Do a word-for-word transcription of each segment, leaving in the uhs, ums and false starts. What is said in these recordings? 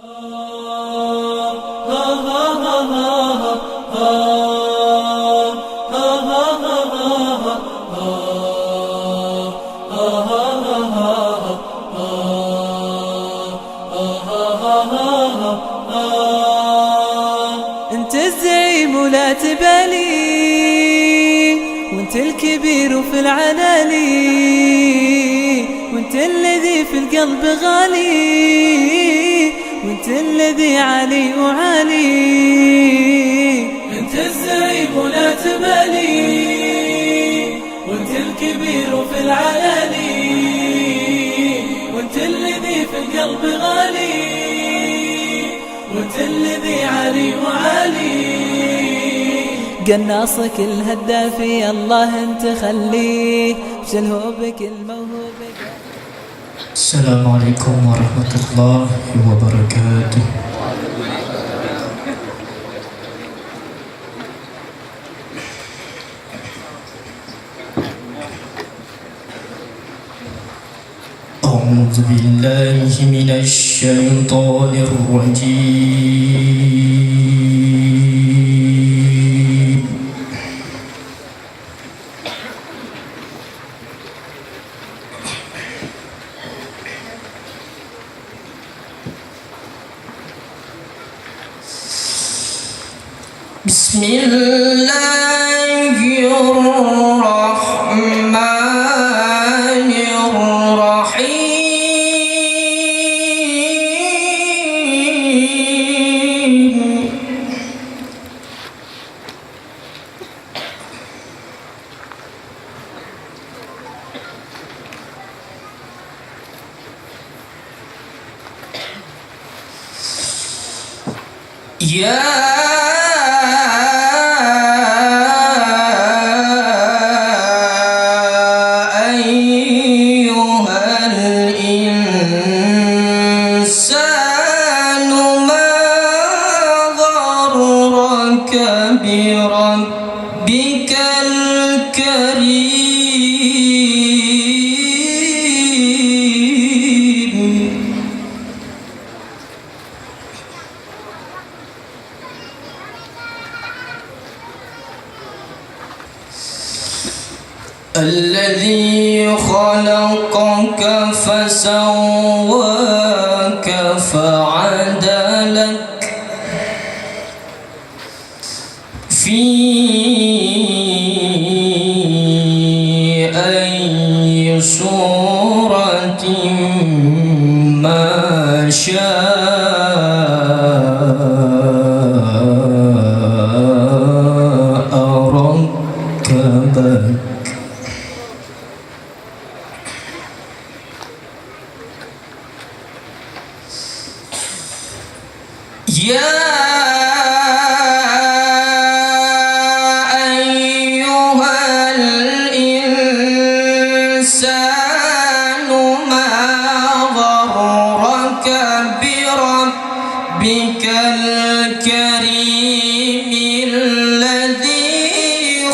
أنت الزعيم لا تبالي، وأنت الكبير في العلالي، وأنت الذي في القلب غالي، وأنت الذي علي وعالي. أنت الزعيم لا تبالي، وأنت الكبير في العلالي، وأنت الذي في القلب غالي، وأنت الذي علي وعالي. قناصك الهداف يا الله أنت خليه، شلهوبك الموهوب. السلام عليكم ورحمة الله وبركاته. أعوذ بالله من الشيطان الرجيم. بسم الله الرحمن الرحيم. يا أيها الإنسان ما غرك بربك الكريم. الذي خلقك فسواك فعدلك في أي صورة ما شاء ركبك. يا أيها الإنسان ما غرك بربك الكريم الذي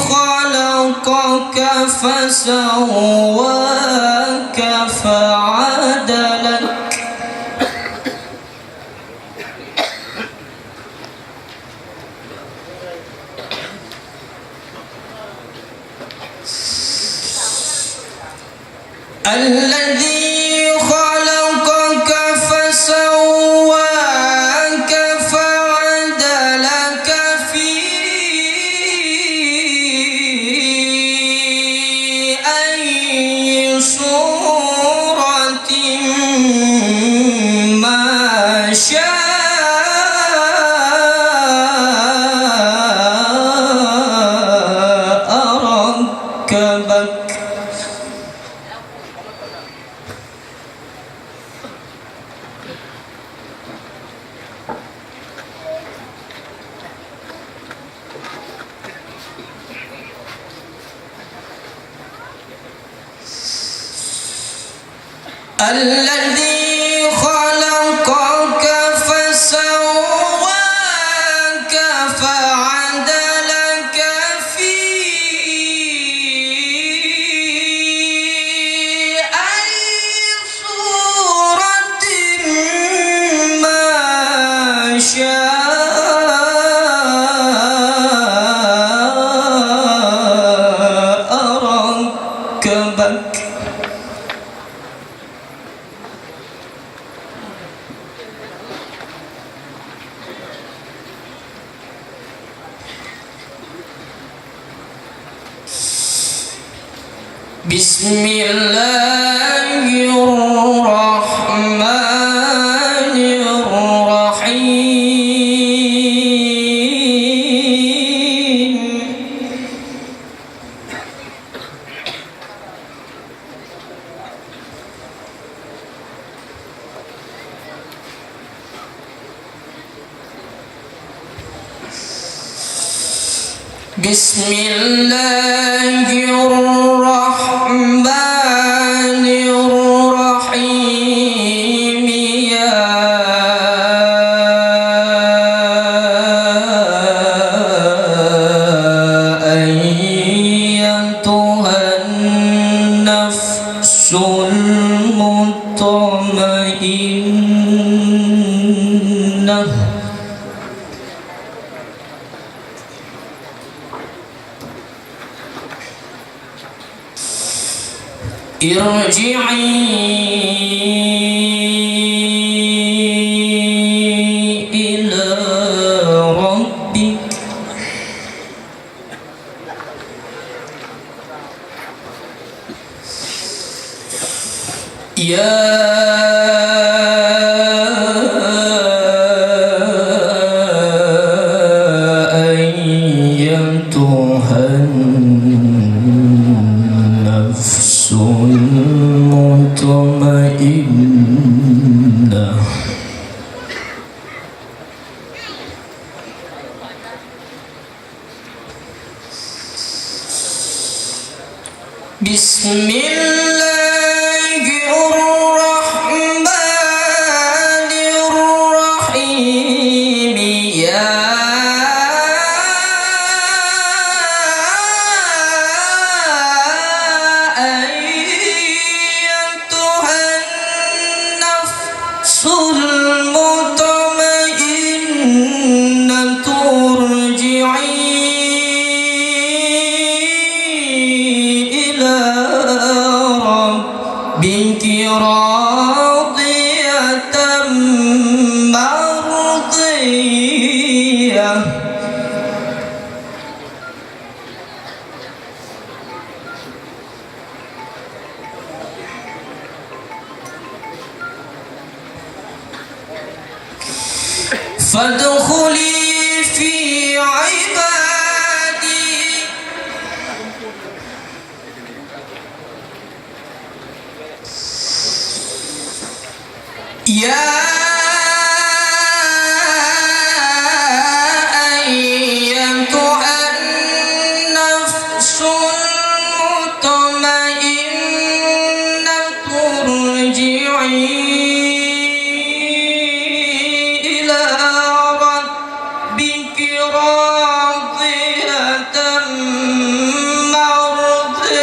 خلقك فسواك فعدلك. الذي خلقك فسواك فعدلك في أي صورة ما شاء ركبك. الذي خلقك فسواك فعدلك في أي صورة ما بسم الله الرحمن الرحيم. بسم الله الرحمن الرحيم. يا أيتها النفس المطمئنة. ارجعي إلى ربك. يا أيتها النفس المطمئنة. بسم الله الرحمن الرحيم. يا أيتها النفس المطمئنة، ارجعي إلى ربك راضية مرضية. فادخلي في عبادي. يا أيتها النفس المطمئنة، ارجعي إلى ربك راضية مرضية،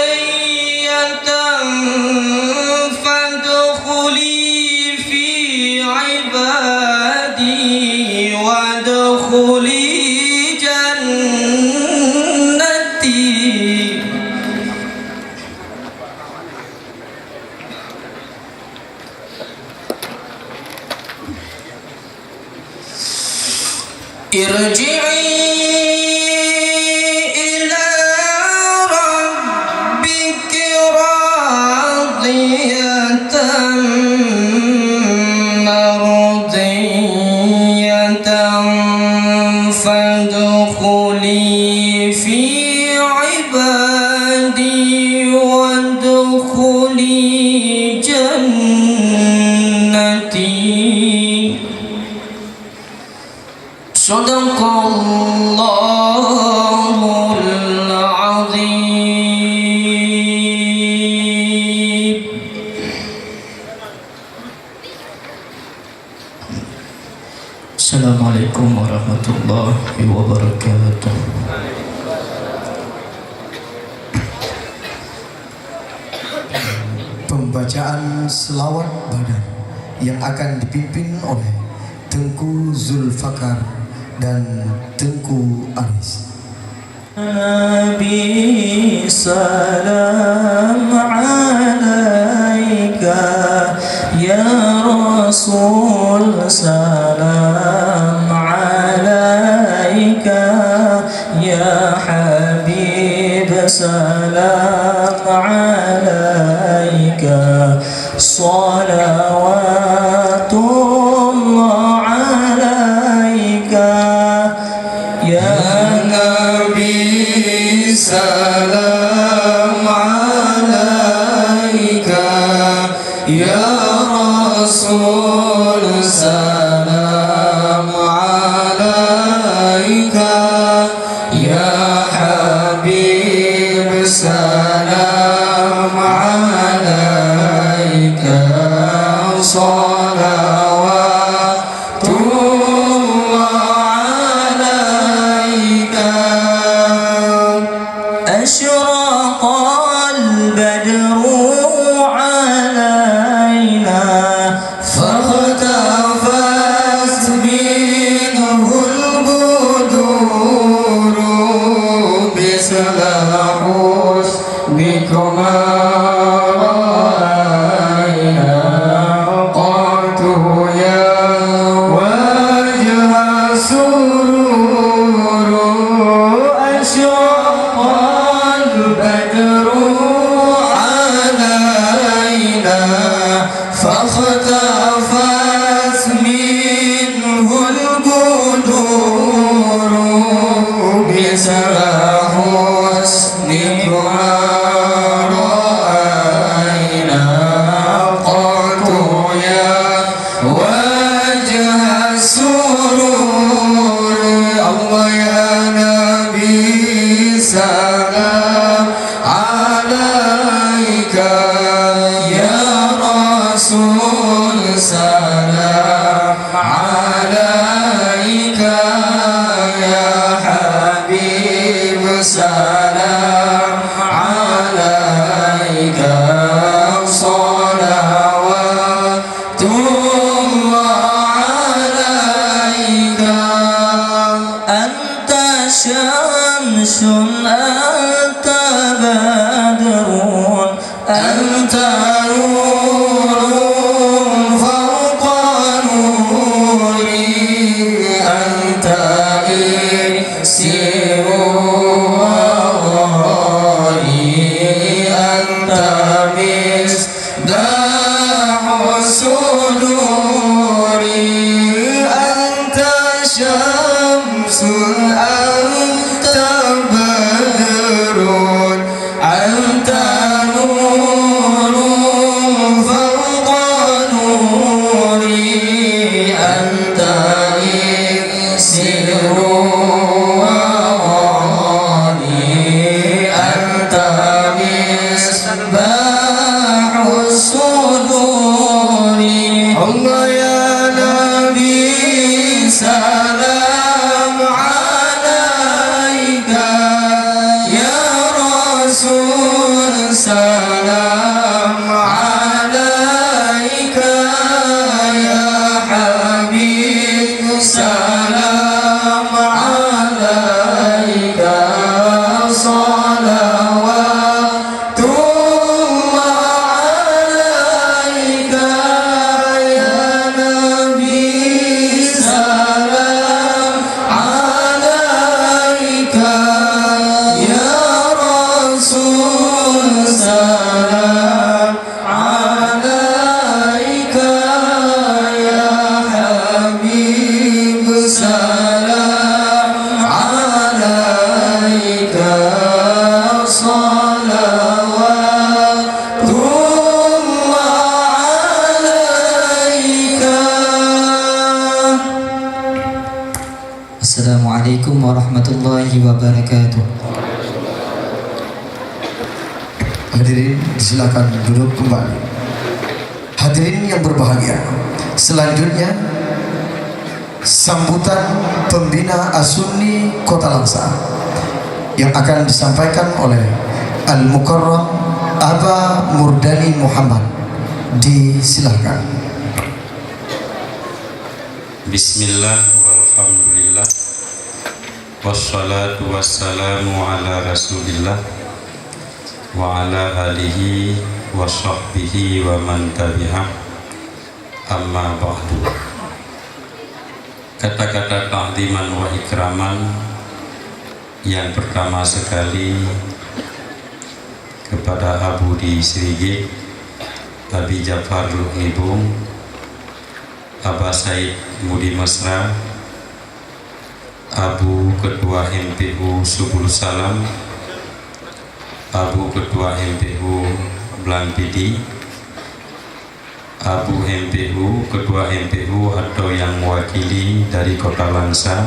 فادخلي في عبادي وادخلي جنتي. ارجعي إلى ربك راضية مرضية، فادخلي في عبادي وادخلي جنتي. صدق الله العظيم. Assalamualaikum warahmatullahi wabarakatuh. Pembacaan selawat badan yang akan dipimpin oleh Teungku Zulfakar dan Teungku Aris. Nabi, salam alaika, ya Rasul, salam alaika, ya Habib, salam alaika. صلوات الله عليك يا نبي، سلام عليك يا رسول، سلام عليك يا حبيب، سلام عليك، صلوات الله عليك. أشرق البدر علينا فاختفت منه البدور مثل حسنكما رأينا قط يا وجه السرور. أشرق البدر علينا فاختفت منه البدور مثل حسنكما رأينا قط يا وجه السرور. الله يا نبي، سلام عليك يا رسول، سلام عليك يا حبيب، سلام عليك، صلوات الله عليك. أنت شمس، أنت بدر، أنت نور فوق نوري، أنت إكسير وغالي، أنت مصباح داح الصدور، أنت شمس، أنت بدر، أنت نور فوق نوري، أنت إكسير وغالي، أنت مصباح الصدور. الله يا نبي، سلام عليك يا رسول، سلام عليك يا حبيب، سلام عليك، صلوات الله عليك يا نبي، سلام عليك يا رسول، سلام عليك يا حبيب، سلام عليك، صلوات الله عليك. Assalamualaikum warahmatullahi wabarakatuh. Hadirin, silakan duduk kembali. Hadirin yang berbahagia, selanjutnya sambutan pembina As-Sunni Kota Langsa yang akan disampaikan oleh Al-Mukarram Aba Murdani Muhammad. Disilahkan. Bismillah, walhamdulillah, wassalatu wassalamu ala Rasulillah, wa ala alihi wa sahbihi wa man tabi'ah, amma ba'du. Kata-kata ta'ziman wa ikraman yang pertama sekali kepada Abu di Srigit, Abi Jafar Luknibung, Aba Said Mudi Mesra, Abu Ketua M P U Subul Salam, Abu Ketua M P U Blang Pidi, Abu M P U, Ketua M P U atau yang mewakili dari Kota Langsa,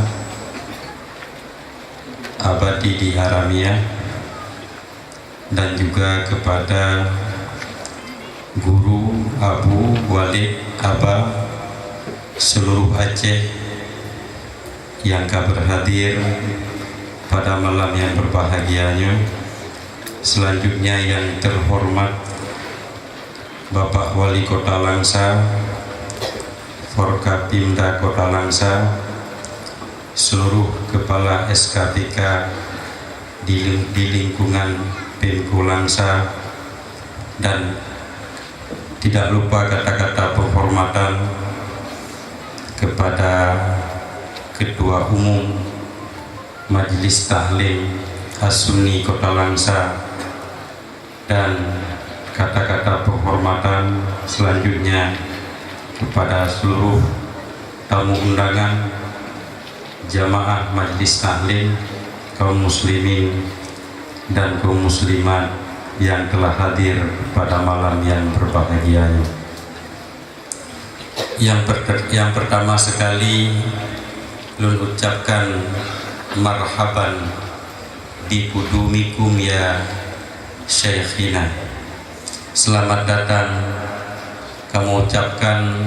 Abati di Haramia, dan juga kepada Guru, Abu, Walid, Aba, seluruh Aceh yang ka berhadir pada malam yang berbahagia nyoe. Selanjutnya yang terhormat Bapak Wali Kota Langsa, Forkapimda Kota Langsa, seluruh kepala S K P K di ling-, di lingkungan Pemko Langsa, dan tidak lupa kata-kata penghormatan kepada Ketua Umum Majelis Taklim As-Sunni Kota Langsa, dan kata-kata penghormatan selanjutnya kepada seluruh tamu undangan, jamaah Majelis Taklim, kaum muslimin dan kaum muslimat yang telah hadir pada malam yang berbahagia ini. Yang per-, yang pertama sekali, lôn ucapkan marhaban biqudumikum ya Syaikhina. Selamat datang kamoe ucapkan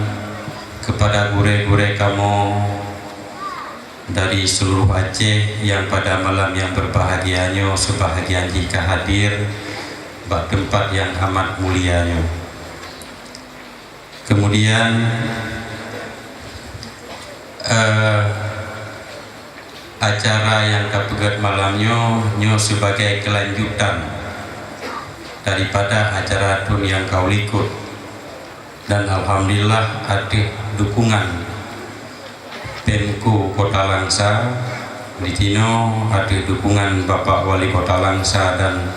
kepada gurée-gurée kamoe dari seluruh Aceh yang pada malam yang berbahagia nyoe, sebahagian jih ka hadir bak teumpat yang amat mulia nyoe. Kemudian, eh, acara nyang tapeugét malam nyoe, nyoe sibagai keulanjutan daripada acara thôn nyang ka u likot. Dan alhamdulillah, ateueh dukungan Pemko Kota Langsa, di sinoe ateueh dukungan Bapak Wali Kota Langsa dan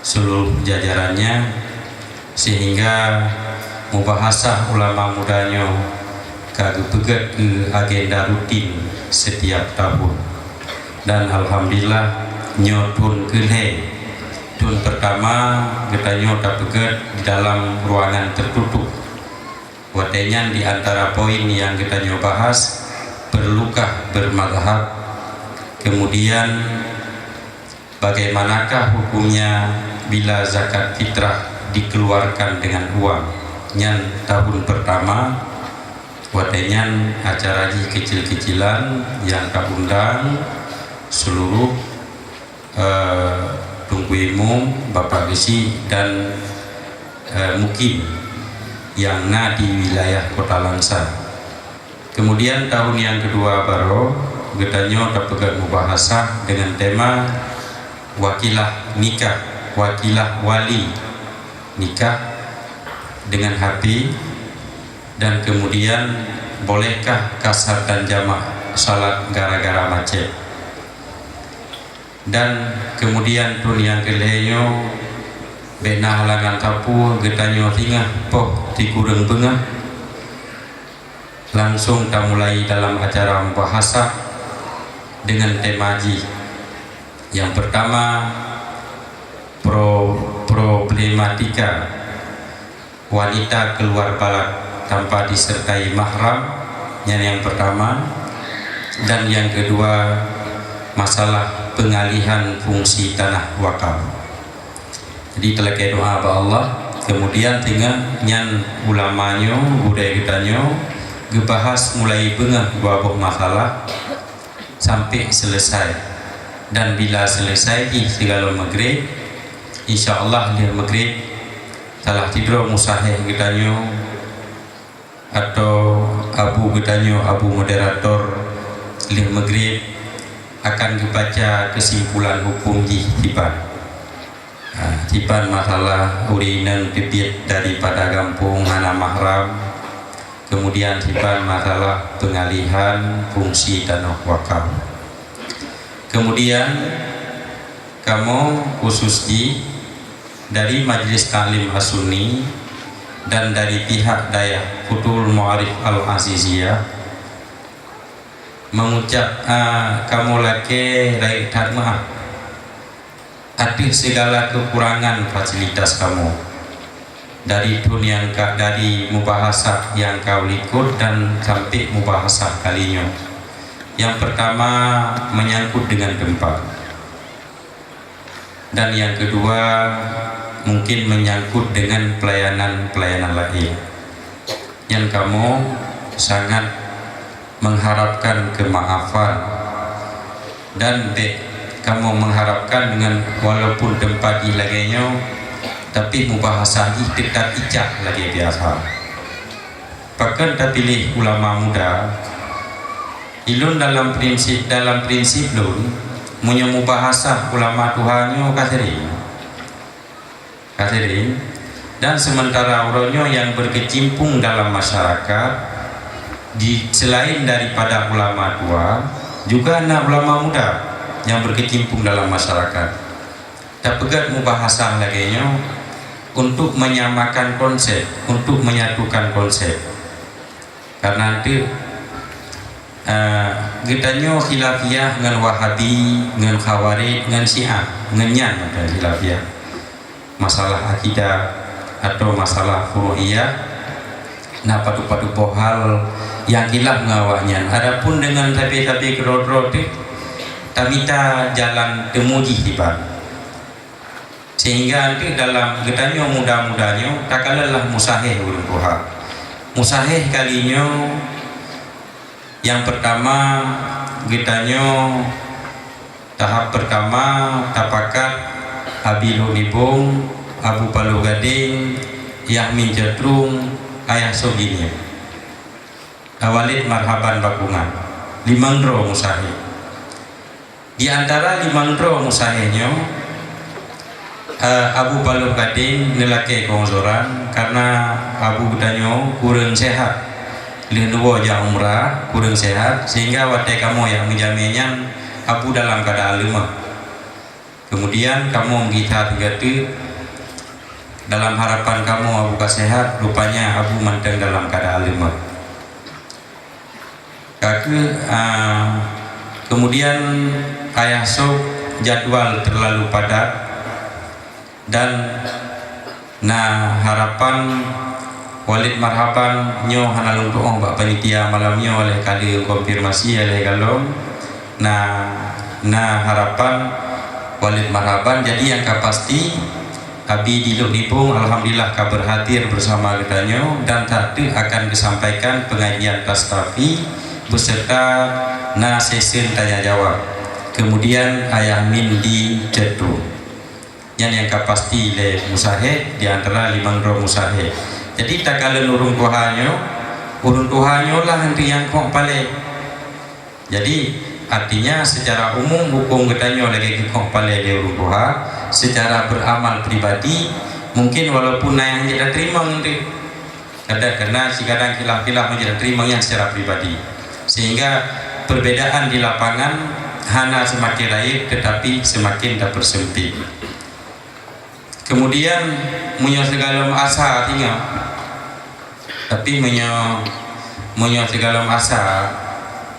seluruh jajarannya, sehingga mubahasah ulama muda nyoe ka geupeugét keu agenda rutin setiap tahun. Dan alhamdulillah, nyoe thôn keulhée, thôn pertama geutanyoe tapeugét di dalam ruangan tertutup. Watée nyan di antara poin nyang geutanyoe bahas, perlukah bermazhab? Kemudian, bagaimanakah hukumnya bila zakat fitrah dikeluarkan dengan uang? Nyan tahun pertama, watée nyan acara jih kecil-kecilan nyang ka undang seluruh eh, Teungku Imum, Bapak Geuchik dan, eh, Mukim nyang na di wilayah Kota Langsa. Kemudian tahun nyang keudua baroe, geutanyoe tapeugét mubahasah dengan tema wakilah nikah, wakilah wali nikah dengan H P, dan kemudian bolehkah kasar dan jamak salat gara-gara macet. Dan kemudian thôn nyang keulhée nyoe, bék na halangan sapeue, geutanyoe singoh poh sikureueng beungoh, langsung tamulai dalam acara mubahasah dengan tema jih. Nyang pertama, pro-, problematika wanita keluar balad tanpa disertai mahram, nyan nyang pertama. Dan nyang keudua, masalah pengalihan fungsi tanah wakaf. Jadi, talakée doa bak Allah, kemudian teungoh nyan ulama nyoe, gurée geutanyoe, geubahas mulai beungoh dua boh masalah sampai selesai. Dan bila selesai jih sigohlom maghrib, insya Allah lheueh maghrib, salah sidroe musaheh geutanyoe atau abu geutanyoe, abu moderator, lheueh maghrib akan geubaca keusimpulan huköm jih diban. Ha, diban masalah ureuëng inong teubiet daripada gampông hana mahram, kemudian diban masalah pengalihan fungsi tanoh wakaf. Kemudian, kamoe khusus jih dari Majlis Taklim As-Sunni, dan dari pihak Dayah Futuhul Ma'arif Al-Aziziyah mengucap, ah, kamoe lakée rayeuk that meu'ah ateueh sigala keukurangan fasilitas kamoe dari thon nyang ka, dari mubahasah nyang ka likot dan sampoe mubahasah kali nyoe. Nyang peurtama, menyangkut dengan teumpat. Dan nyang keudua, mungkin menyangkut dengan pelayanan-pelayanan laén. Nyan kamoe sangat mengharapkan kemaafan dan bèk kamoe mengharapkan dengan walaupun teumpat jih lagèe nyoe, tapi mubahasah jih teutab icak lagèe biasa. Pakon tapiléh ulama muda? Ilôn dalam prinsip, dalam prinsip lôn, meunyoe mubahasah ulama tuha nyoe ka sering. Ka sering. Dan sementara uroe nyoe nyang berkecimpung dalam masyarakat, di, selain daripada ulama tua, juga na ulama muda nyang berkecimpung dalam masyarakat. Tapeugèt mubahasah lagèe nyoe untuk menyamakan konsep, untuk menyatukan konsep. Karena tu, eh, geutanyoe khilafiyah ngon Wahabi, ngon Khawarij, ngon Syiah, ngon nyan mantong khilafiyah. Masalah akidah atau masalah furu'iyah, na padub-padub boh hal nyang khilaf ngon awaknyan. Adapun deungon sabe-sabe keudroe-droe teuh, tamita jalan teumu jih diban. Sehingga eunteuk dalam geutanyoe muda-muda nyoe takalon lah musahih ureueng tuha. Musahih kali nyoe, nyang peurtama, geutanyoe tahap peurtama tapakat Abi Lhok Nibong, Abu Paloh Gadeng, Yahmin Ceutrung, Ayah Soe Ginie, Walid Marhaban Bakungan. Limong droe musahih. Di antara limong droe musahih nyoe, eh, Abu Paloh Gadeng neulakée keuuzoran karena Abu geutanyoe kureueng sehat. Lheueh neuwoe jak umrah, kureueng sehat, sehingga watée kamoe jak meujamé nyan, Abu dalam keuadaan leumah. Kemudian kamoe meugisa sigoe teuk, dalam harapan kamoe Abu ka sehat, rupanya Abu mantong dalam keuadaan leumah. Ka kheueh, ah, kemudian Ayah Soe jadwal terlalu padat dan na harapan Walid Marhaban nyoe hana lôn tuoh bak panitia malam nyoe, oleh ka dikonfirmasi oleh gohlom. Na, na harapan Walid Marhaban. Jadi nyang ka pasti, Abi di Lhok Nibong, alhamdulillah, ka berhadir bersama geutanyoe dan sateuk akan geusampaikan pengajian Tastafi beserta na sesi tanya jawab. Kemudian Ayah Min di Ceutu. Nyan nyang ka pasti lé musahih di antara limong droe musahih. Jadi takalon ureueng tuha nyoe, ureueng tuha nyoe lah eunteuk nyang khok palée. Jadi, artinya secara umum hukôm geutanyoe lagée geukhok palée lé ureueng tuha, secara beramal pribadi, mungkin walaupun na nyang jeuet tateurimong teuh, kadang keunan sikadang khilaf-khilaf nyang jeuet tateurimong nyan secara pribadi. Sehingga perbedaan di lapangan hana semakin rayeuk tetapi semakin tapersempit. Kemudian, meunyoe sigohlom asa singoh, tapi meunyoe, meunyoe sigohlom asa,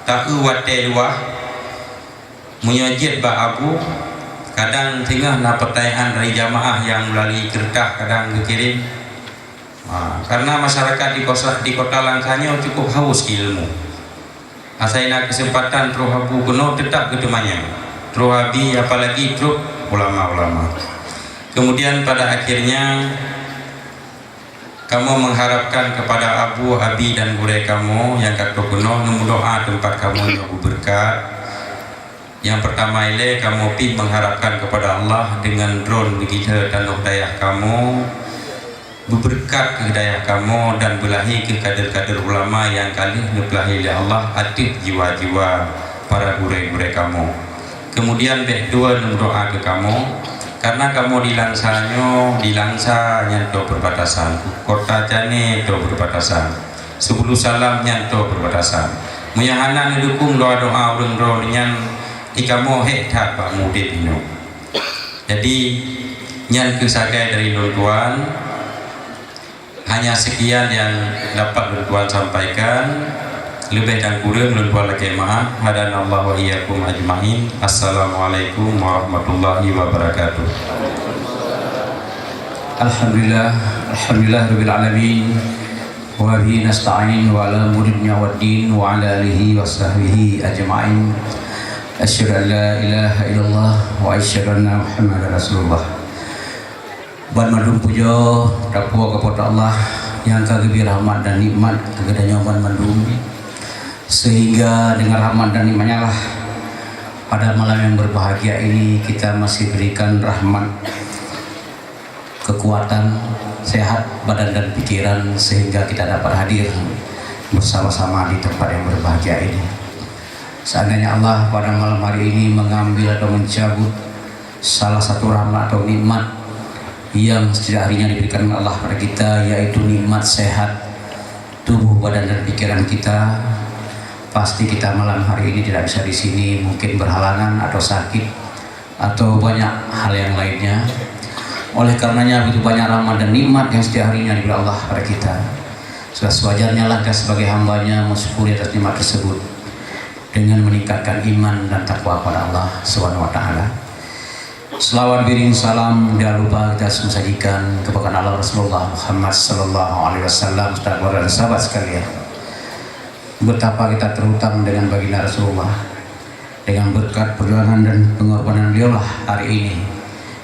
taeu watée luwah, meunyoe jeuet bak Abu, kadang singoh na peutanyaan dari jamaah nyang meulalu keureutah kadang geukirém. Ha, karena masyarakat di kosa-, di Kota Langsa nyoe cukup haus ilmu. Asai na keuseumpatan troh Abu keunoe, teutap geuteumanyong. Troh Abi, apalagi troh ulama-ulama. Kemudian pada akhirnya, kamoe mengharapkan kepada Abu, Abi dan gurée kamoe nyang ka troh keunoe neumeudoá teumpat kamoe nyoe beubeureukat. Nyang peurtama ilée kamoe pih mengharapkan kepada Allah deungon droen beugitha tanoh dayah kamoe, beubeureukat keu dayah kamoe dan beulahé keu kader-kader ulama nyang ka lheueh neupeulahé lé Allah ateueh jiwa-jiwa para gurée-gurée kamoe. Kemudian bék dua neumeudoá keu kamoe, karena kamoe di Langsa nyoe, di Langsa nyan toe perbatasan, Kota Cannée toe perbatasan, Seubulu Salam nyan toe perbatasan. Meunyoe hana neudukong doá-doá ureuëng droeneuh nyan, di kamoe hék that bak udeb inoe. Jadi, nyan keuh sagai dari lôn tuan. Hanya sekian yang dapat lôn tuan sampaikan. Leubeh dan kureueng lôn tuan lakée meu'ah. Hadanallahu wa iyyakum ajma'in. Assalamualaikum warahmatullahi wabarakatuh. Alhamdulillah, alhamdulillah rabbil alamin. Wa bihi nasta'in wa ala umuri dunya waddin wa ala alihi wa sahbihi ajma'in. Asyhadu an la ilaha illallah wa asyhadu anna Muhammadar Rasulullah. Ban mandum pujoe tapuwoe keu Po teu Allah nyang ka geubri rahmat dan nikmat keu geutanyoe ban mandum, sehingga dengan rahmat dan nikmat-Nya lah pada malam yang berbahagia ini kita masih diberikan rahmat, kekuatan, sehat badan dan pikiran sehingga kita dapat hadir bersama-sama di tempat yang berbahagia ini. Seandainya Allah pada malam hari ini mengambil atau mencabut salah satu rahmat atau nikmat yang setiap harinya diberikan oleh Allah kepada kita, yaitu nikmat sehat tubuh, badan, dan pikiran kita, pasti kita malam hari ini tidak bisa di sini, mungkin berhalangan atau sakit atau banyak hal yang lainnya. Oleh karenanya, begitu banyak rahmat dan nikmat yang setiap harinya diberi Allah kepada kita. Sudah sewajarnya lah kita sebagai hamba-Nya mensyukuri atas nikmat tersebut dengan meningkatkan iman dan takwa kepada Allah Subhanahu wa Ta'ala. Selawat, iring salam jangan lupa kita sajikan kepada Allah Rasulullah Muhammad sallallahu alaihi wasallam, dan para sahabat sekalian. Betapa kita terhutang dengan baginda Rasulullah. Dengan berkat perjuangan dan pengorbanan beliaulah hari ini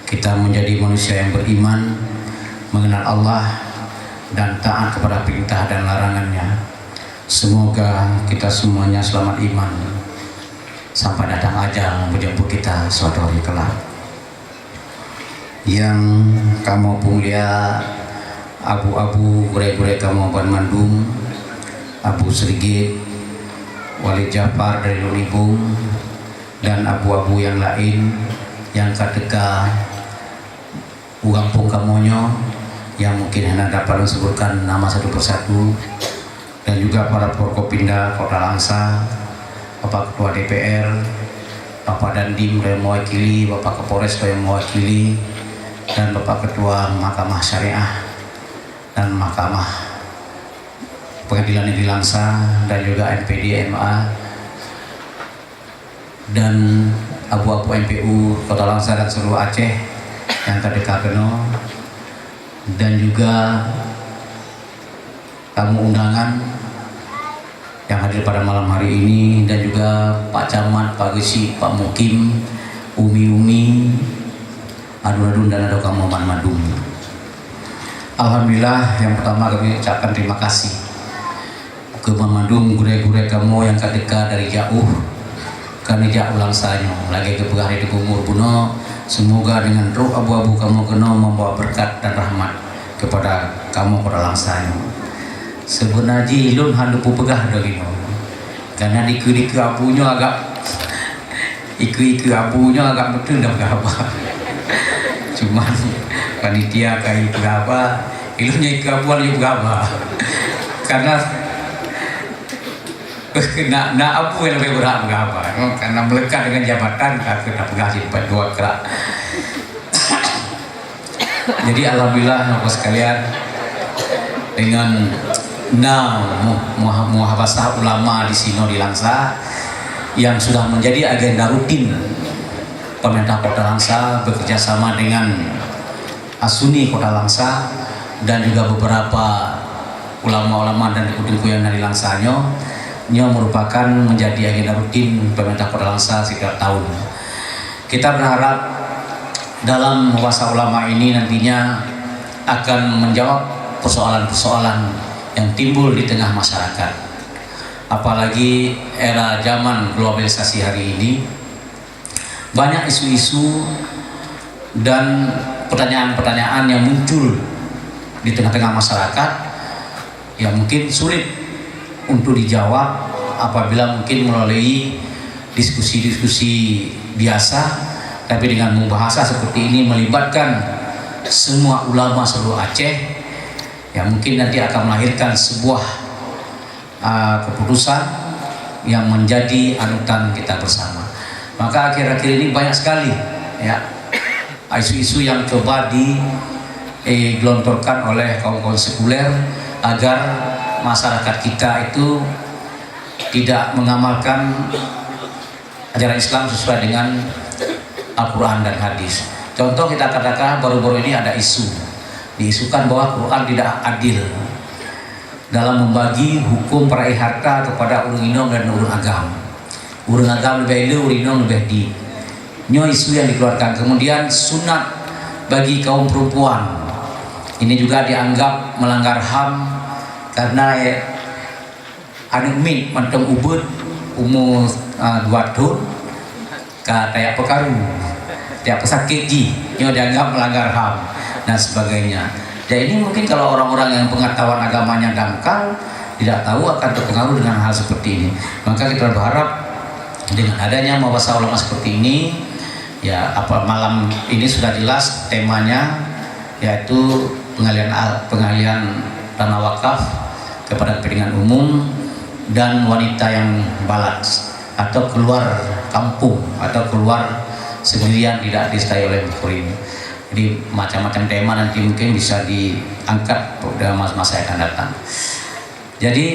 kita menjadi manusia yang beriman, mengenal Allah, dan taat kepada perintah dan larangan-Nya. Semoga kita semuanya selamat iman sampai datang ajal menjemput kita suatu hari kelak. Nyang kamoe peumulia abu-abu, gurée-gurée kamoe banmandum, Abu Srigit, Walid Jafar dari Lunibung, dan abu-abu nyang laén nyang ka teuka u gampông kamoe nyoe, nyang mungkin hana dapat lôn sebutkan nama satu persatu, dan juga para Forkopimda Kota Langsa, Bapak Ketua D P R, Bapak Dandim yang mewakili, Bapak Kapolres yang mewakili, dan Bapak Ketua Mahkamah Syariah dan Mahkamah Pengadilan Negeri Langsa, dan juga M P D, M A, dan abu-abu M P U Kota Langsa dan seluruh Aceh nyang ka teuka keunoe, dan juga tamu undangan yang hadir pada malam hari ini, dan juga Pak Camat, Pak Geuchik, Pak Mukim, umi-umi, adun-adun dan adoe kamoe banmandum. Alhamdulillah, yang pertama kami ucapkan terima kasih keu banmandum gurée-gurée kamoe nyang ka teuka dari jauh, ka neujak u Langsa nyoe. Lagée geupeugah di Teungku Umur bunoe, semoga dengan trok abu-abu kamoe keunoe membawa berkat dan rahmat kepada kamoe Kota Langsa nyoe. Seubeuna jih lôn hana peugah droe inoe, karena dikeue-dikeue abu nyoe agak, ikeue-ikeue abu nyoe agak meuteun dah peugah haba. Cuman panitia ka ikeue haba, ilôn nyang ikeue abu laju peugah haba. Karena na, na abu nyang leubeh beurhak peugah haba. Karena meulekat dengan jabatan, ka keuh tapeugah sipat dua krak. Jadi alhamdulillah, Bapak sekalian, dengan na mu-, muha-, muhasabah ulama di sinoe di Langsa yang sudah menjadi agenda rutin pemerintah Kota Langsa bekerja sama dengan Asuni Kota Langsa dan juga beberapa ulama-ulama dan teungku-teungku yang dari Langsa nyoe, nyoe merupakan menjadi agenda rutin pemerintah Kota Langsa setiap tahun. Kita berharap dalam puasa ulama ini nantinya akan menjawab persoalan-persoalan yang timbul di tengah masyarakat. Apalagi era zaman globalisasi hari ini, banyak isu-isu dan pertanyaan-pertanyaan yang muncul di tengah-tengah masyarakat yang mungkin sulit untuk dijawab apabila mungkin melalui diskusi-diskusi biasa, tapi dengan membahasa seperti ini melibatkan semua ulama seluruh Aceh, yang mungkin nanti akan melahirkan sebuah, ah, keputusan yang menjadi anutan kita bersama. Maka akhir-akhir ini banyak sekali, ya, isu-isu yang coba di digelontorkan oleh kaum-kaum sekuler agar masyarakat kita itu tidak mengamalkan ajaran Islam sesuai dengan Al-Quran dan hadis. Contoh, kita katakan baru-baru ini ada isu, diisukan bahwa Quran tidak adil dalam membagi hukum perai harta kepada ureuëng inong dan ureuëng agam. Ureuëng agam leubeh le, ureuëng inong leubeh di. Nyoe isu yang dikeluarkan. Kemudian sunat bagi kaum perempuan. Ini juga dianggap melanggar ham karena, eh, aneuëk miet mantong ubeut umu, ah, dua thon ka tajak peukaru, tajak peusakét jih, nyoe dianggap melanggar ham dan sebagainya. Dan ini mungkin kalau orang-orang yang pengetahuan agamanya dangkal, tidak tahu akan terpengaruh dengan hal seperti ini. Maka kita berharap dengan adanya madrasah ulama seperti ini, ya, apa, malam ini sudah jelas temanya, yaitu pengalihan, pengalihan tanah wakaf kepada kepentingan umum dan wanita yang balat atau keluar kampung atau keluar sendirian tidak disertai oleh muhrim. Jadi macam-macam tema nanti mungkin bisa diangkat dalam masa-masa yang akan datang. Jadi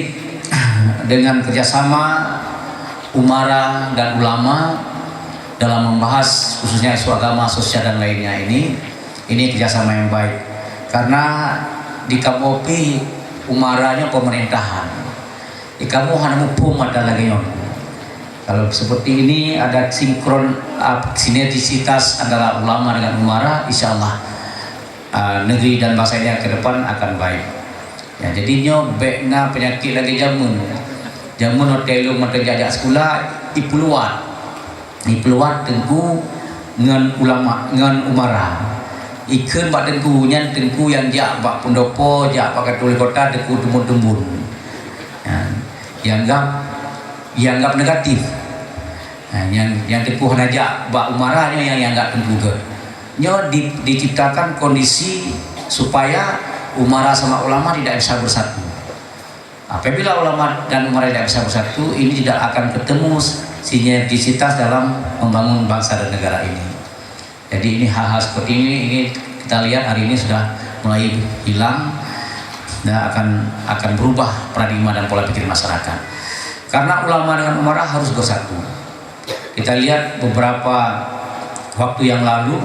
dengan kerjasama umara dan ulama dalam membahas khususnya isu agama, sosial dan lainnya ini, ini kerjasama yang baik. Karena di kamoe pih umaranya pemerintahan. Di kamoe hana muphom mata lagée nyoe. Kalau seperti ini ada sinkron, ah, sinergisitas antara ulama dengan umara, insya Allah, ah, negeri dan bangsa ini ke depan akan baik. Ya, jadi nyoe bék na penyakit lagée jameun. Jameun watée lôn mantong jak-jak sikula, ipeuluwat. Ipeuluwat teungku ngon ulama, ngon umara. Ikheun bak teungku, nyan teungku nyang jak bak pendopo, jak bak kantor wali kota, teungku teumbon-teumbon. Ha, dianggap, dianggap negatif. Ha, nyang, nyang teungku hana jak bak umara nyoe nyang, nyang dianggap teungku gét. Nyoe di, diciptakan kondisi supaya umara sama ulama tidak bisa bersatu. Apabila ulama dan umara tidak bisa bersatu, ini tidak akan ketemu sinergisitas dalam membangun bangsa dan negara ini. Jadi ini hal-hal seperti ini, ini kita lihat hari ini sudah mulai hilang dan akan, akan berubah paradigma dan pola pikir masyarakat. Karena ulama dengan umara harus bersatu. Kita lihat beberapa waktu yang lalu,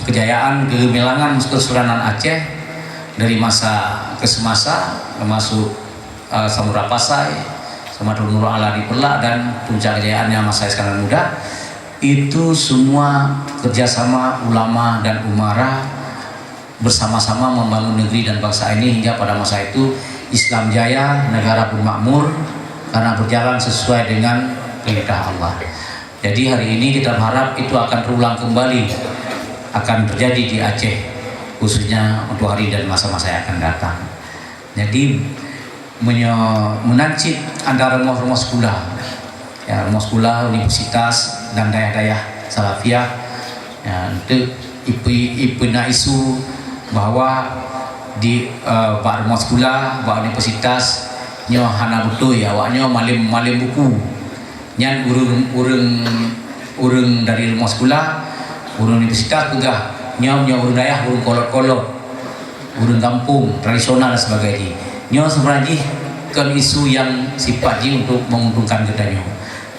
kejayaan kegemilangan Kesultanan Aceh dari masa ke semasa, termasuk, eh, Samudra Pasai, Samudra Nurul Ala di Peureulak, dan puncak kejayaannya masa Iskandar Muda, itu semua kerjasama ulama dan umara bersama-sama membangun negeri dan bangsa ini hingga pada masa itu Islam jaya, negara pun makmur karena berjalan sesuai dengan perintah Allah. Jadi hari ini kita berharap itu akan terulang kembali, akan terjadi di Aceh, khususnya untuk hari dan masa-masa yang akan datang. Jadi, meunyoe meunan cit antara rumoh-rumoh sikula, ya, rumoh sikula, universitas dan dayah-dayah salafiyah, ya, untuk ipe-, ipeuna isu bahwa di, eh, bak rumoh sikula, bak universitas nyoe hana beutôi, awak nyoe malém, malém buku. Nyan ureuëng, ureuëng, ureuëng dari rumoh sikula, ureuëng universitas peugah, nyoe, nyoe ureuëng dayah, ureuëng kolot-kolot, ureuëng gampông, tradisional dan sebagainya. Nyoe sebenarnya jih kon isu yang sifat jih untuk menguntungkan geutanyoe.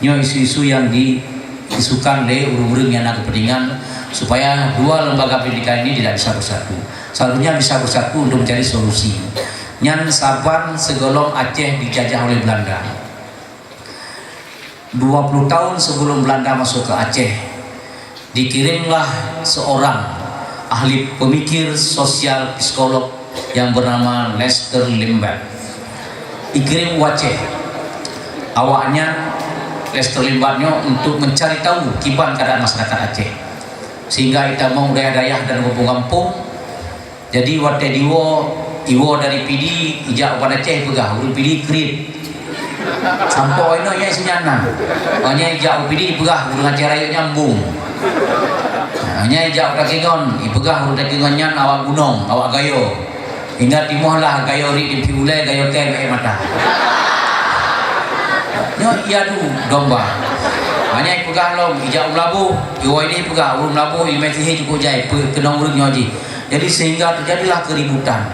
Nyoe isu-isu yang diisukan lé ureuëng-ureuëng yang na kepentingan supaya dua lembaga pendidikan ini tidak bisa bersatu. Seharusnya bisa bersatu untuk mencari solusi. Nyan saban segolom Aceh dijajah oleh Belanda. Dua puluh tahun sebelum Belanda masuk ke Aceh, dikirimlah seorang ahli pemikir sosial psikolog yang bernama Lester Lambert. Dikirim u Aceh. Awaknyan Lester Lambert nyoe untuk mencari tahu kiban keadaan masyarakat Aceh. Sehingga itamong dayah-dayah dan kampung-kampung. Jadi watée diwoe, iwoe dari Pidie, ijak u Banda Aceh ipeugah, ureuëng Pidie kriet. Sampoe inoe nyan isu nyan na. Awaknyan ijak u Pidie ipeugah, ureuëng Aceh Rayeuk nyambong. Awaknyan ijak u Takengon, ipeugah ureuëng Takengon nyan awak gunong, awak gayo. Hingga timoh lah gayo riek di piulée, gayo kée bak mata. Nyoe iadu domba. Awaknyan ipeugah lom, ijak u Meulaboh, iwoe ini ipeugah, ureuëng Meulaboh, iéleumé sihé cukup jai, peu-, keunong ureuëng nyoe jih. Jadi sehingga terjadilah keributan,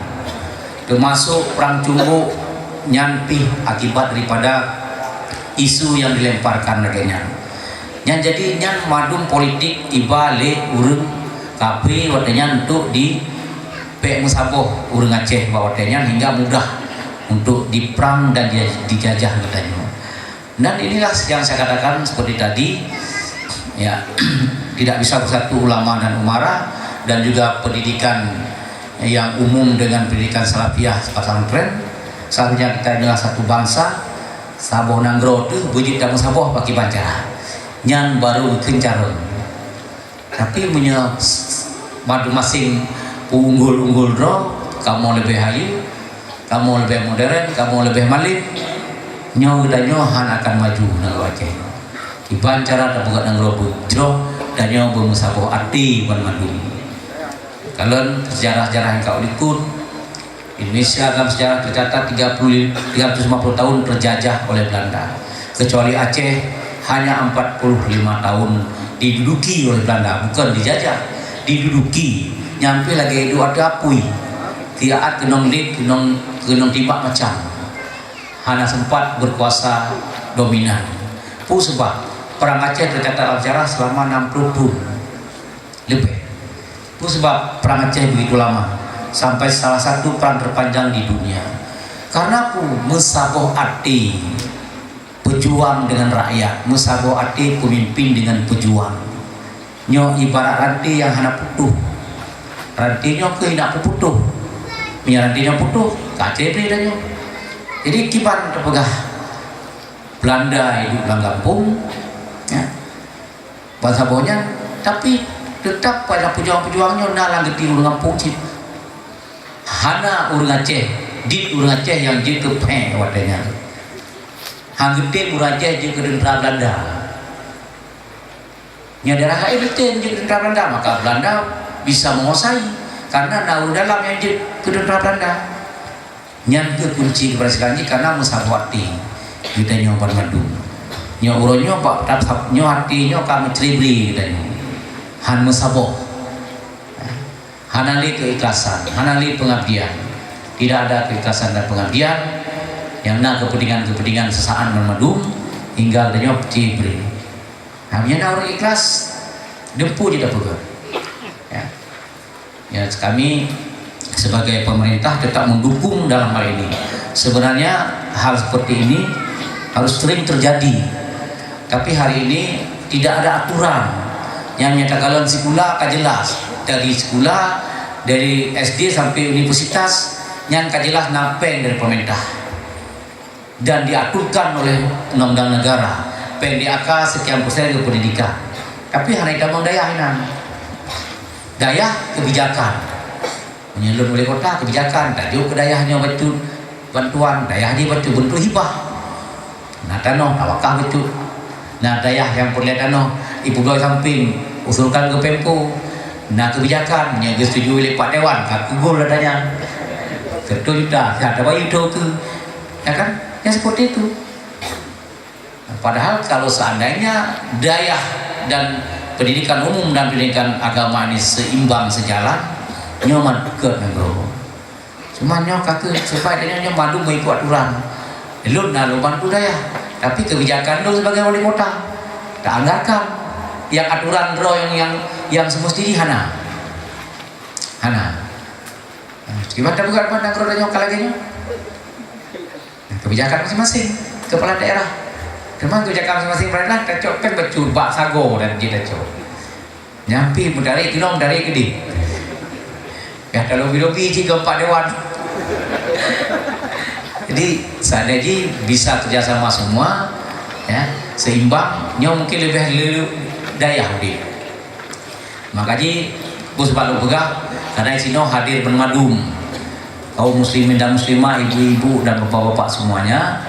termasuk perang cumbuk nyan pih akibat daripada isu yang dilemparkan lagèe nyan. Nyan jadi nyan mandum politik iba lé ureueng kafé watèe nyan untuk dipèk meusaboh ureueng Aceh bak watèe nyan hingga mudah untuk diperang dan dijajah geutanyoe. Dan inilah yang saya katakan seperti tadi, ya, tidak bisa bersatu ulama dan umara, dan juga pendidikan yang umum dengan pendidikan salafiyah pesantren. Seharusnya kita inilah satu bangsa, saboh nanggroe teuh beujeuet tameusaboh bak kiban cara. Nyan baru geukheun carông. Tapi meunyoe s-, s-, masing-masing unggul-unggul droe, kamoe leubeh hayeue, kamoe leubeh modern, kamoe leubeh malem, nyoe geutanyoe hana akan maju nanggroe Aceh. Kiban cara tapeugah nanggroe beujroh, tanyoe beumeusaboh até banmandum. Kalon sejarah-sejarah nyang ka likot, Indonesia dalam sejarah tercatat tiga puluh, tiga ratus lima puluh tahun terjajah oleh Belanda. Kecuali Aceh, hanya empat puluh lima tahun diduduki oleh Belanda, bukan dijajah, diduduki. Nyan pih lagèe duek ateueh apui. Tiap keunong dit, keunong, keunong timbak macam. Hana sempat berkuasa dominan. Peue sabab? Perang Aceh tercatat dalam sejarah selama enam puluh tahun. Leubeh. Peue sabab perang Aceh begitu lama? Sampai salah satu perang terpanjang di dunia. Karena peue? Meusaboh até pejuang dengan rakyat, meusaboh até pemimpin dengan pejuang. Nyoe ibarat ranté nyang hana putôh. Ranté nyoe keuh hana putôh. Meunyoe ranté nyoe putôh, ka até bri tanyoe. Jadi kiban tapeugah Belanda hidup lam gampông, ya. Bansaboh nyan, tapi teutap pada pejuang-pejuang nyoe na lam geuti ureueng gampông cit. Hana ureueng Aceh, dit ureueng Aceh nyang jeuet keu pèng watèe nyan. Han geutem ureueng Aceh jeuet keu teuntra Belanda. Nyang daerah laén geutem jeuet keu teuntra Belanda, maka Belanda bisa menguasai karena na ureueng dalam nyang jeuet keu teuntra Belanda. Nyan keuh kunci keberhasilan jih karena meusaboh até geutanyoe banmandum. Nyoe uroe nyoe bak tab-, nyoe até nyoe ka meucre-bre geutanyoe. Han meusaboh. Hana lé keikhlasan, hana lé pengabdian. Tidak ada keikhlasan dan pengabdian, nyang na kepentingan-kepentingan sesaat banmandum hingga geutanyoe cre-bre. Nah, meunyoe na ureueng ikhlas, dumpeue jeuet tapeugah. Ya. Ya, kami sebagai pemerintah tetap mendukung dalam hal ini. Sebenarnya hal seperti ini harus sering terjadi. Tapi hari ini tidak ada aturan. Nyang nyata kalon sikula ka jelas. Dari sikula, dari S D sampai universitas, nyan ka jelas na pèng dari pemerintah. Dan diaturkan oleh undang-undang negara, P N D A K sekian persen ke pendidikan. Tapi hana itamong dayah inan. Dayah kebijakan. Meunyoe lôn wali kota, kebijakan, tajok keu dayah nyoe bacut bantuan, dayah jih bacut bentuk hibah. Na tanoh, tawakah bacut. Na dayah nyang peureulèe tanoh, ipeubloe sampéng, usulkan keu Pemko. Na kebijakan, meunyoe geusetuju lé Pak Dewan, ka kugol ata nyan. Seratus juta, ka tabayeue tho keu. Ya kan? Ya seperti itu. Padahal kalau seandainya dayah dan pendidikan umum dan pendidikan agama ini seimbang, sejalan, nyoman keut nanggroe. Cuma nyoe ka keuh, supaya nyoe, nyoe mandum meuikot aturan. Lôn na lôn bantu dayah, tapi kebijakan lôn sebagai wali kota, taanggarkan nyang aturan droe nyang, nyang, nyang semesti jih hana. Hana. Kiban tapeugah nanggroe tanyoe ka lagèe nyoe. Kebijakan masing-masing kepala daerah. Teuma kebijakan masing-masing kepala daerah, tacok kan bacut bak sagoe dan jih tacok. Nyan pih meudarek keunoe, meudarek keudeh. Ya, talobi-lobi cit keu Pak Dewan. Jadi, seandai jih bisa kerjasama semua, ya, seimbang, nyoe mungkin leubeh le dayah udép. Maka jih, peue sabab lôn peugah, karena sinoe hadir banmandum kaum muslimin dan muslimah, ibu-ibu dan bapak-bapak semuanya.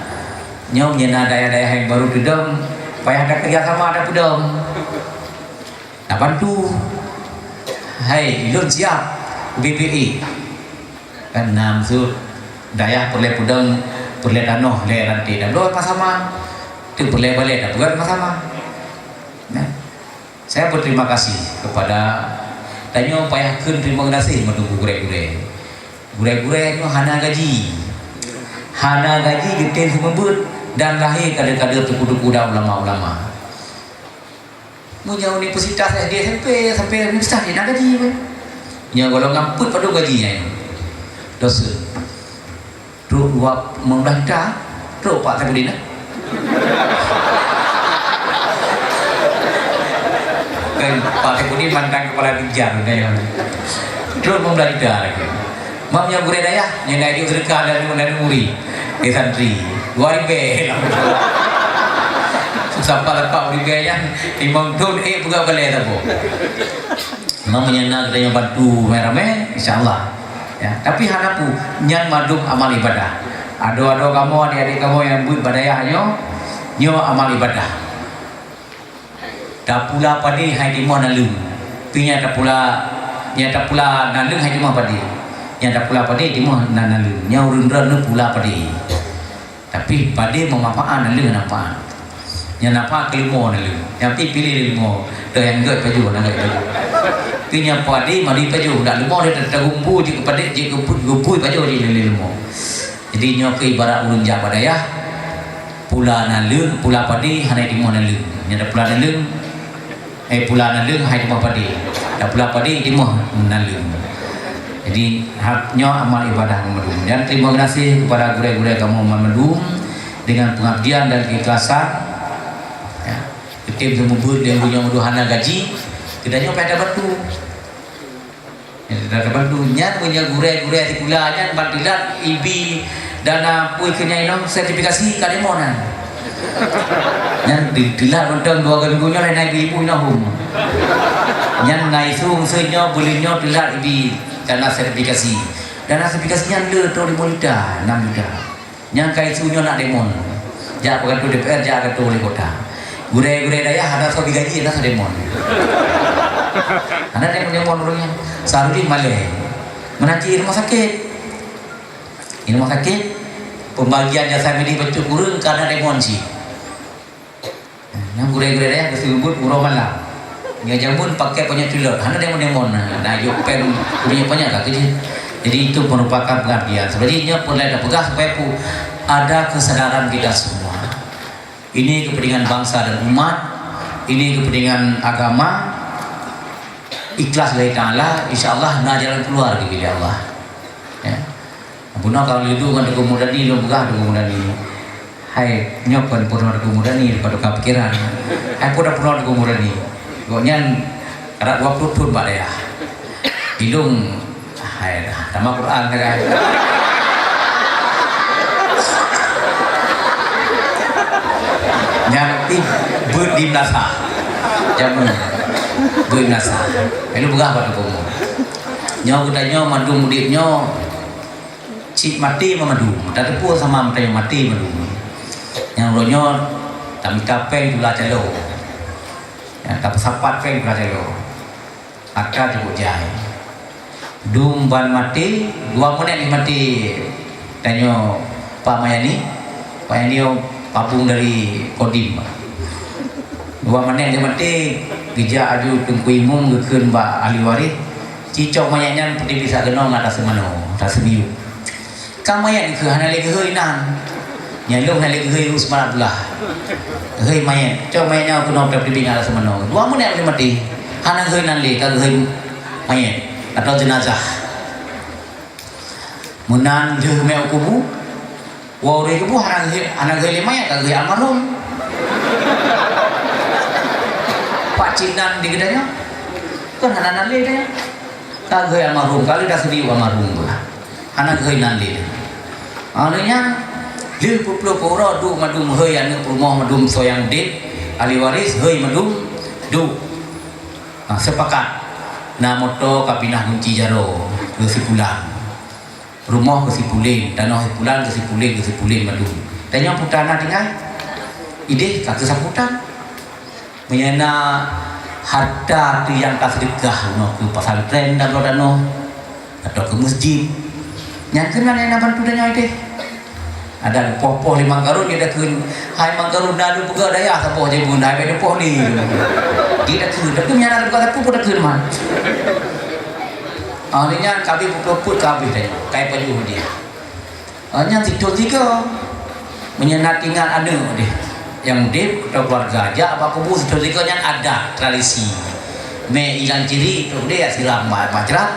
Nyoe meunyoe na dayah-dayah nyang baru teudong, payah takerjasama tapeudong. Tabantu. Hai, lôn siap, B P I. Kan na maksud dayah peureulèe peudong, peureulèe tanoh lé ranté, tabloe sama-sama. Teuk peureulèe balèe, tapeugöt sama-sama. Nah, saya berterima kasih kepada Tanyoe payah kheun teurimong gaséh mandum keu gurée-gurée. Gurée-gurée nyoe hana gaji. Hana gaji geutem seumeubeuet dan lahé kader-kader teungku-teungku dan ulama-ulama. Meunyoe universitas S D S M P sampai universitas, hana gaji pun. Nyoe golongan peuet padum gaji nyan. Dosen. Trok dua belas juta, trok Pak Saipudin, eh? Kan Pak Saipudin mantan kepala Dinjar, kan? Trok dua belas juta lagi. Mam nyang gurée dayah, nyang dak jok sedekah dan, dan muri. Di santri. Dua ribée. Sampah lepak ribée nyan, limong thon, eh, peugah balée saboh. Meunyoe na geutanyoe bantu ramé-ramé, insya Allah. Ya, tapi hana peue, nyan mandum amal ibadah. Adoe-adoe kamoe, adik-adik kamoe nyang beuet bak dayah nyoe, nyoe amal ibadah. Tapula padé hai timoh naleueng. Pi nyang tapula, nyang tapula naleueng hai timoh padé. Nyang tapula padé timoh na-, naleueng. Nyang ureueng droeneuh pula padé. Tapi padé meumanfaat, naleueng manfaat. Nyang manfaat keu leumo naleueng. Nyang pi piléh lé leumo, teuh nyang gét pajoh, nyang gét pajoh. Pi nyang padé mari pajoh, dak leumo dia tagumpu jeuet keu padé, jeuet keu pu-, gumpu pajoh jih lé leumo. Jadi nyoe keuh ibarat ureueng jak bak dayah, pula naleueng, pula padé, hana timoh naleueng. Nyang tapula naleueng, Eh, pula naleueng hai timoh padé. Dan pula padé timoh naleueng. Jadi, ha-, nyoe amal ibadah mandum. Dan terima kasih kepada gurée-gurée kamoe mandum dengan pengabdian dan keikhlasan. Ya. Geutem seumeubeuet lé ureueng nyang mandum hana gaji, geutanyoe payah tabantu. Nyang teuka tabantu nyan, meunyoe gurée-gurée sikula nyan ban teulat ibi dana peue keu nyan inong sertifikasi ka deungon nyan. Nyan teu-, teulat mantong dua minggu nyoe lé na ibi-ibu inong hom. Nyan na isu meuseu nyoe buleuen nyoe teulat ibi dana sertifikasi. Dana sertifikasi nyan le trok limong juta, enam juta. Nyang ka isu nyoe nak deungon. Jak peugantung D P R, jak gantung wali kota. Gurée-gurée dayah hana soe jigaji, hana soe deungon. Hana deungon-deungon ureueng nyan. Sarudin malée. Meunan cit di rumoh sakét. Di rumoh sakét, pembagian jasa medis bacut kureueng ka hana deungon cit. Nyang gurée-gurée dayah geuseumeubeuet uroe malam. Nyoe jameun pakai panyöt culot, hana deungon-deungon, na jok péng, ureueng panyöt ka keujeuet. Jadi itu merupakan pengabdian. Sebenarnya nyoe pun laén tapeugah supaya pu-, ada kesadaran kita semua. Ini kepentingan bangsa dan umat, ini kepentingan agama, ikhlas lillahi ta'ala, insya Allah na jalan keluar di Allah. Ya. Bunoe ka lheueh duek ngon Teungku Murdani, lôn peugah Teungku Murdani. Hai, nyoe kon peurunoe Teungku Murdani, daripada ka pikiran. Hai, peue dah peurunoe Teungku Murdani. Gobnyan rab dua ploh thon bak dayah. Ilôn, hai, dah, tamah Quran sagai. Nyan pih beuet di meunasah. Jameun. Beuet meunasah. Ilôn peugah bak Teungku Murdani. Nyoe geutanyoe mandum udeb nyoe, cit maté mandum, tateupeue sama meutanyoe maté mandum. Nyang uroe nyoe tamita péng tula calo. Ya, tapeusapat péng tula calo. Atra cukup jai. Dum ban maté, dua meunet lé maté. Tanyoe Pak Mayani, Pak Mayani Pabung dari Kodim. Dua meunet lé maté, geujak aju Teungku Imum geukheun bak ahli waréh, cicok manyét nyan peuti bisa keunoe ngon atra seumanoe, atra seumiyueb. Ka manyét keu hana lé geuhôi nan. Nyang lôn hana lé geuhôi u Seumara Abdullah. Geuhôi manyét. Cok manyét nyoe keunoe peuti ngon atra seumanoe. Dua meunet lé maté. Hana geuhôi nan lé, ka geuhôi manyét atau jenazah. Meunan lheueh mé u kubu, woe ureueng kubu hana geuhôi, hana geuhôi lé manyét, ka geuhôi almarhum. Pak cit nan di geutanyoe. Kan hana nan lé tanyoe. Ka geuhôi almarhum, ka lheueh taseudiyueb almarhum pula. Hana geuhôi nan lé. Maknanya, lheueh peuet ploh uroe duek mandum hôi aneuk peurumoh mandum soe nyang udeb, ahli waréh hôi mandum duek. Ha, sepakat. Na moto ka pinah gunci jaroe keu si pulan. Rumoh keu si pulen, tanoh si pulan keu si pulen, keu si pulen mandum. Tanyoe peue na tinggai? Ideh ka keu sapu tan. Meunyoe na hareuta teuh nyang ka seudeukah bunoe keu pesantren dan droe tanoh, atau keu meuseujid, nyan keuh na nyang na bantu tanyoe teuh. Adak poh-poh lé Mang Karun, jeuet takheun, "Hai Mang Karun, na lôn peugah dayah saboh jibun, hai bèk neupoh lé." Jeuet takheun, tapi meunyoe na lôn peugah sapeue, peue takheun man. Ah, lheueh nyan ka abéh peuet-peuet ka abéh tanyoe, ka ipajoh dia. Ah, nyan sithôn sigoe. Meunyoe na tinggai aneuk deh nyang udeb atau keuluwarga, jak bak kubu sithôn sigoe, nyan adat, tradisi. Mé ilang ciri, trok deh siram ba-, bak crat.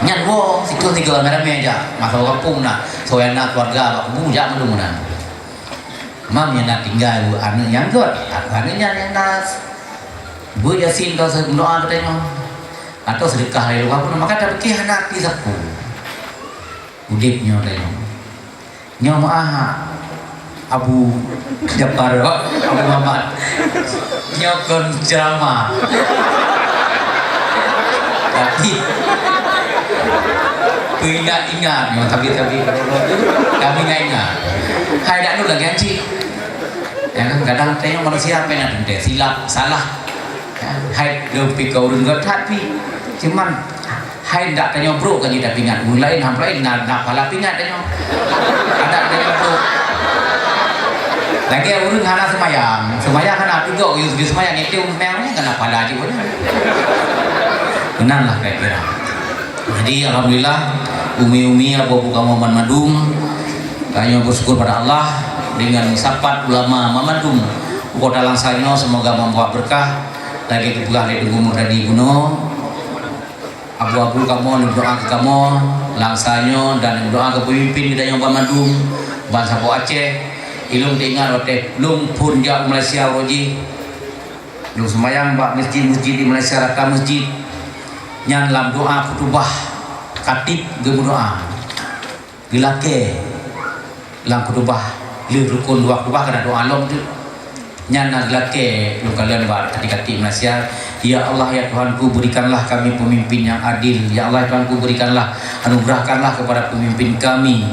Nyan woe, sithôn sigoe ramé-ramé jak. Masoe gampông na, soe nyang na keuluwarga bak kubu jak mandum meunan. Mam nyang na tinggai aneuk nyang gét, aneuk nyan nyang na beuet Yasin atau se-, meudoa keu tanyoe, atau seudeukah lé luwa pun, maka tapiké hana arti sapeue udeb nyoe tanyoe. Nyoe meu'ah Abu Japar, Abu Muhammad. Nyoe kon ceramah. Tapi, peuingat-ingat nyoe, tapi, tapi, kami ingat-ingat. Hai dak dulu lagi haji. Ya kan, kadang tengok manusia apa yang ada, silap, salah. Ya, hai, lôn pih ka ureueng gét that pih. Cuman, hai ndak tanyoe brok kan jeuet tapeuingat. Ureueng laén, hamba laén na, na pahala peuingat tanyoe. Adak tanyoe brok. Lagèe ureueng hana seumayang. Seumayang hana tugok, yus, yus seumayang, itu seumayang ni kan na pahala jih pun. Meunan lah kira-kira. Jadi, alhamdulillah, umi-umi, abu-abu kamoe banmandum, tanyoe bersyukur pada Allah dengan sapat ulama banmandum. Kota Langsa nyoe semoga membawa berkah lagi dipeugah lé Teungku Murdadi bunoe. Abu-abu kamoe neudoa keu kamoe, Langsa nyoe dan neudoa keu peumimpin geutanyoe banmandum, bansaboh Aceh. Ilôn teuingat watèe lôn phôn jak u Malaysia uroe jih. Lôn seumayang bak meuseujid-meuseujid di Malaysia, rata meuseujid. Nyan lam doa khutubah, khatib geumeudoa. Geulakèe lam khutubah, lheueh rukon dua khutubah kana doa lom teuk. Nyan na geulakèe lôn kalon bak khatib-khatib Malaysia, "Ya Allah, ya Tuhanku, berikanlah kami pemimpin yang adil. Ya Allah, ya Tuhanku, berikanlah, anugerahkanlah kepada pemimpin kami,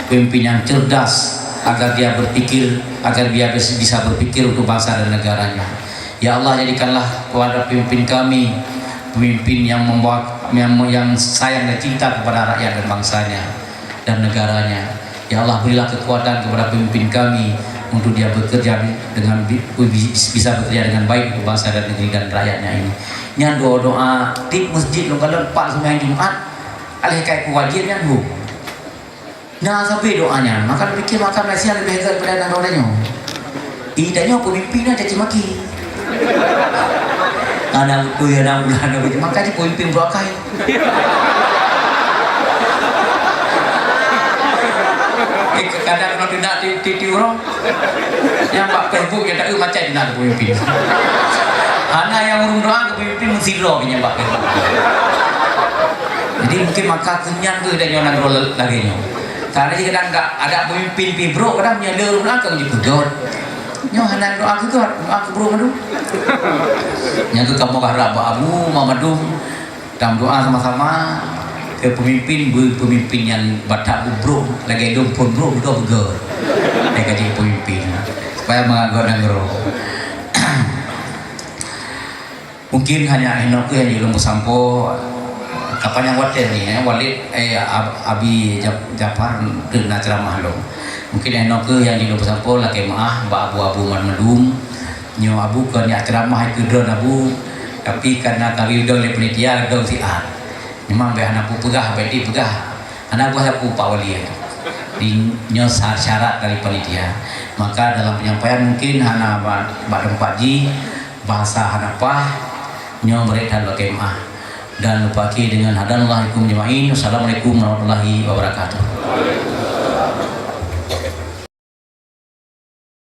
pemimpin yang cerdas, agar dia berpikir, agar dia bis-, bisa berpikir untuk bangsa dan negaranya." Ya Allah, jadikanlah kepada pemimpin kami, pemimpin yang membawa, yang, yang sayang dan cinta kepada rakyat dan bangsanya dan negaranya. Ya Allah, berilah kekuatan kepada pemimpin kami untuk dia bekerja dengan bi-, bi-, bisa bekerja dengan baik untuk bangsa dan negeri dan rakyatnya ini. Nyan doa-doa tiep meuseujid lôn kalon pat seumayang Jumat, alèh ka ipeue wajéb nyan, bu. Na sabe doa nyan, maka lôn pikir maka Malaysia leubeh gét daripada nanggroe tanyoe. Ih, tanyoe peumimpin nyan caci maki. Aneuk beutôi, aneuk bulan, aneuk beutôi. Maka jih peumimpin beurangkai. Eh, kadang keunoe teunak ti-, ti-, ti uroe. Nyang bak Facebook nyang taeu macam na peumimpin. Hana nyang ureueng doa keu peumimpin meusidroe nyang bak Facebook. Jadi mungkin maka keu nyan keuh tanyoe nanggroe lagèe nyoe. Karena jih kadang ka ada pemimpin pih brok, kadang meunyoe le ureueng akan jipeugöt. Nyoe hana doa keu göt, doa keu brok mandum. Nyan keuh kamoe harap bak Abu Muhammad Dum, tameudoa sama-sama keu pemimpin, beu pemimpin nyang batak brok, lagèe lôn phon brok, beudôh beugöt. Lagèe ka jeuet pemimpin. Supaya meugöt nanggroe. Mungkin hanya inoe keuh nyang jeuet lôn peusampoe. Ka panyang watèe nyoe, eh, Walid, eh, Ab-, Abi Jap-, Japar teuk na ceuramah lom. Mungkin inoe keuh nyang jeuet lôn peusampoe, lakèe meu'ah bak abu-abu banmandum. Nyoe abu kon jak ceuramah keu droen abu, tapi karena ka geudong lé panitia, geudong siat. Memang bèk hana peue peugah, bèk dipeugah. Hana buah sapeue Pak Wali nyan. Di nyoe sa-, syarat dari panitia. Maka dalam penyampaian mungkin hana ba-, bak teumpat jih, bahasa hana paih, nyoe bri that lôn lakèe meu'ah. Dan lôn akhé dengan hadanallahu wa iyyakum ajmain. Wassalamualaikum warahmatullahi wabarakatuh.